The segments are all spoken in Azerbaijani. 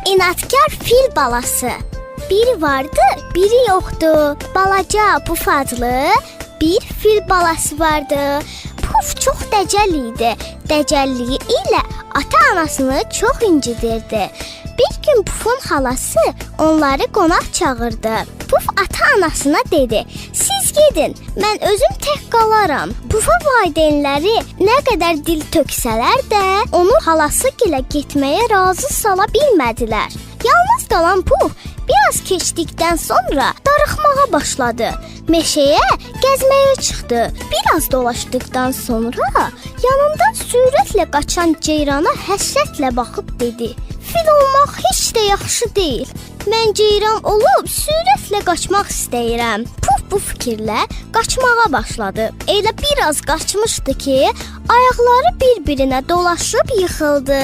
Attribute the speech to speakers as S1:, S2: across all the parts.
S1: İnadkar fil balası. Biri vardı, biri yoxdu. Balaca Puf adlı bir fil balası vardı. Puf çox dəcəl idi. Dəcəlliyi ilə ata-anasını çox incidirdi. Bir gün Pufun xalası onları qonaq çağırdı. Puf ata-anasına dedi: "Siz gedin, mən özüm tək qalaram." Pufa valideynləri nə qədər dil töksələr də, onu xalası gilə getməyə razı sala bilmədilər. Yalnız qalan Puf biraz keçdikdən sonra darıxmağa başladı. Meşəyə gəzməyə çıxdı. Biraz dolaşdıqdan sonra yanından sürətlə qaçan ceyrana həsrətlə baxıb dedi: "Fil olmaq heç də yaxşı deyil. Mən ceyran olub sürətlə qaçmaq istəyirəm." Puf bu fikirlə qaçmağa başladı. Elə biraz qaçmışdı ki, ayaqları bir-birinə dolaşıb yıxıldı.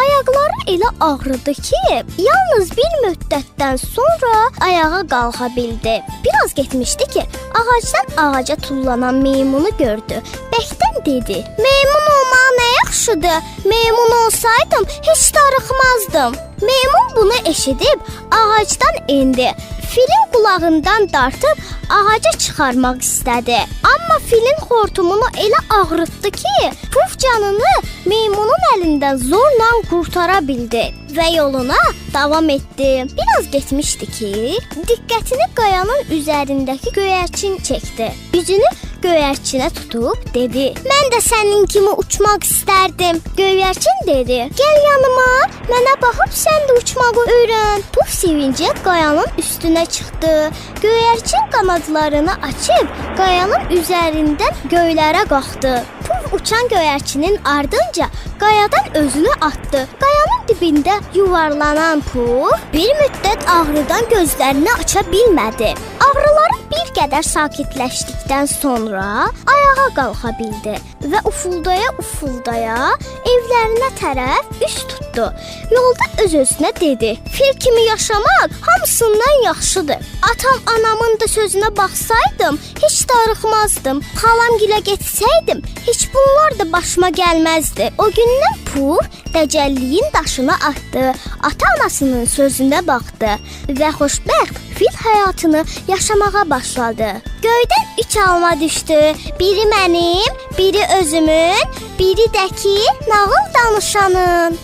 S1: Ayaqları elə ağrıdı ki, yalnız bir müddətdən sonra ayağa qalxa bildi. Biraz getmişdi ki, ağacdan ağaca tullanan meymunu gördü. Bəkdən dedi: "Meymun olmaq nə yaxşıdır. Meymun olsaydım heç darıxmazdım." Meymun bunu eşidib ağacdan endi. Filin qulağından dartıb ağaca çıxarmaq istədi. Amma filin xortumunu elə ağrıtdı ki, Puf canını meymunun əlindən zorla qurtara bildi və yoluna davam etdi. Biraz getmişdi ki, diqqətini qayanın üzərindəki göyərçin çəkdi. Üzünü göyərçinə tutub dedi: "Mən də sənin kimi uçmaq istərdim." Göyərçin dedi: "Gəl yanıma, mənə baxıb sən də uçmağı öyrən." Puf sevinclə qayanın üstünə çıxdı. Göyərçin qanadlarını açıb qayanın üzərindən göylərə qalxdı. Puf uçan göyərçinin ardınca qayadan özünü atdı. Qayanın dibində yuvarlanan Puf bir müddət ağrıdan gözlərini aça bilmədi. Ağrıları bir qədər sakitləşdikdən sonra ayağa qalxa bildi və ufuldaya ufuldaya evlərinə tərəf üz tutdu. Yolda öz-özünə dedi: "Fil kimi yaşamaq hamısından yaxşıdır. Atam anamın da sözünə baxsaydım, heç darıxmazdım. Xalamgilə getsəydim, heç bunlar da başıma gəlməzdi." O gündən Puf dəcəlliyin daşını atdı, ata-anasının sözünə baxdı və xoşbəxt fil həyatını yaşamağa başladı. Göydən üç alma düşdü. Biri mənim, biri özümün, biri də ki nağıl danışanın.